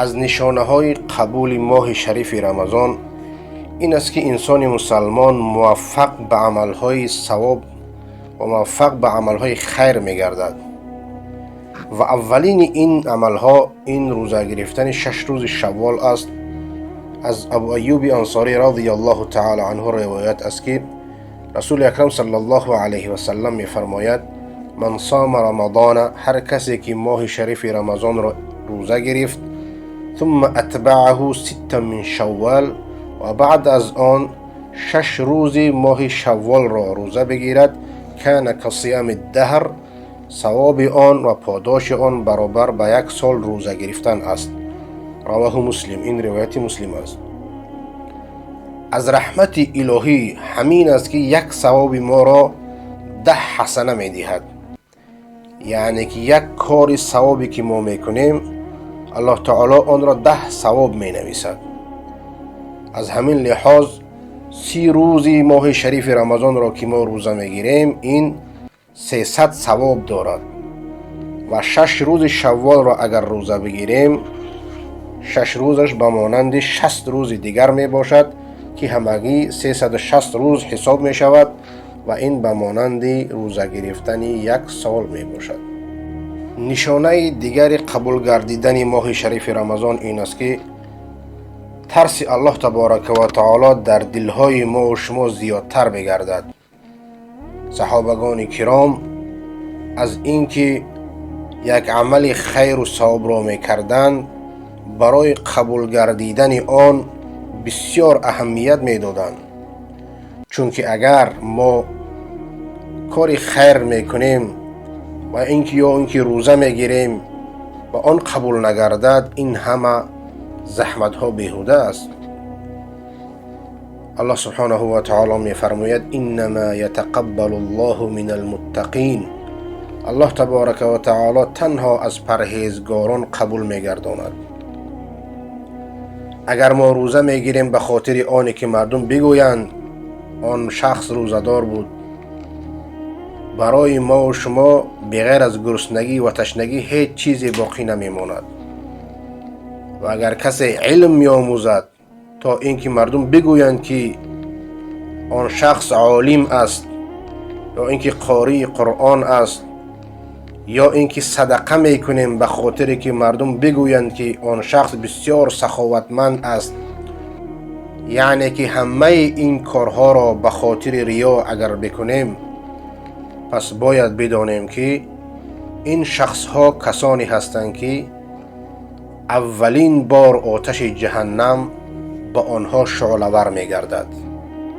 Аз нишонаҳои қабули моҳи шарифи Рамазон ин аст, ки инсони мусалмон муваффақ ба амалҳои савоб ва муваффақ ба амалҳои хайр мегардад. Ва аввалини ин амалҳо ин рӯза гирифтани 6 рӯзи Шаввол аст. Аз Абу Аюби Ансорӣ радиаллоҳу таала анҳу ривоят аст, ки Расули Акрам саллаллоҳу алайҳи васаллам мефармояд: «Ман сома рамадона», ҳар касе ки моҳи шарифи Рамазонро рӯза гирифт, «thumma атбаъаҳу ситта мин шаввал», ва баъд аз он 6 рӯзи моҳи Шавволро рӯза бигирад, «кана касиями даҳр», савоби он ва подоши он баробар ба як сол рӯза гирифтан аст. Равоҳу Муслим. Ин ривояти Муслим аст. Аз раҳмати илоҳӣ ҳамин аст, ки як савоби моро 10 ҳасана медиҳад, яъне ки як кори савобе ки мо мекунем, Аллоҳ таоло онро 10 савоб менависад. Аз ҳамин лиҳоз 30 рӯзи моҳи шарифи Рамазонро ки мо рӯза мегирем, ин 300 савоб дорад ва 6 рӯзи Шавволро агар рӯза бигирем, 6 рӯзаш ба монанди 60 рӯзи дигар мебошад, ки ҳамагӣ 360 рӯз ҳисоб мешавад ва ин ба монанди рӯза гирифтани як сол мебошад. Нишонаи дигари қабул гардидани моҳи шарифи Рамазон ин аст, ки тарси Аллоҳ таборака ва таоло дар дилҳои мову шумо зиёдтар мегардад. Саҳобагони киром аз ин ки як амали хайру савобро мекарданд, барои қабул гардидани он бисёр аҳамият медоданд, чунки агар мо кори хайр мекунем ва ин ки ё ин ки рӯза мегирем ва он қабул нагардад, ин ҳама заҳматҳо беҳуда аст. Аллоҳ субҳонаҳу ва таоло мефармояд: «Иннама ятақаббалу ллоҳу минал муттақин». Аллоҳ таборака ва таоло танҳо аз парҳезгорон қабул мегардонад. Агар мо рӯза мегирем ба хотири оне ки мардум бигӯянд, он шахс рӯзадор буд, барои мову шумо беғайр аз гуруснагӣ ва ташнагӣ ҳеҷ чизе боқӣ намемонад. Ва агар касе илм меомӯзад, то ин ки мардум бигӯянд, ки он шахс олим аст ё ин ки қории Қуръон аст, ё ин ки садақа мекунем ба хотире ки мардум бигӯянд, ки он шахс бисёр саховатманд аст, яъне ки ҳамаи ин корҳоро ба хотири риё агар бикунем, пас бояд бидонем, ки ин шахсҳо касоне ҳастанд, ки аввалин бор оташи ҷаҳаннам ба онҳо шӯълавар мегардад.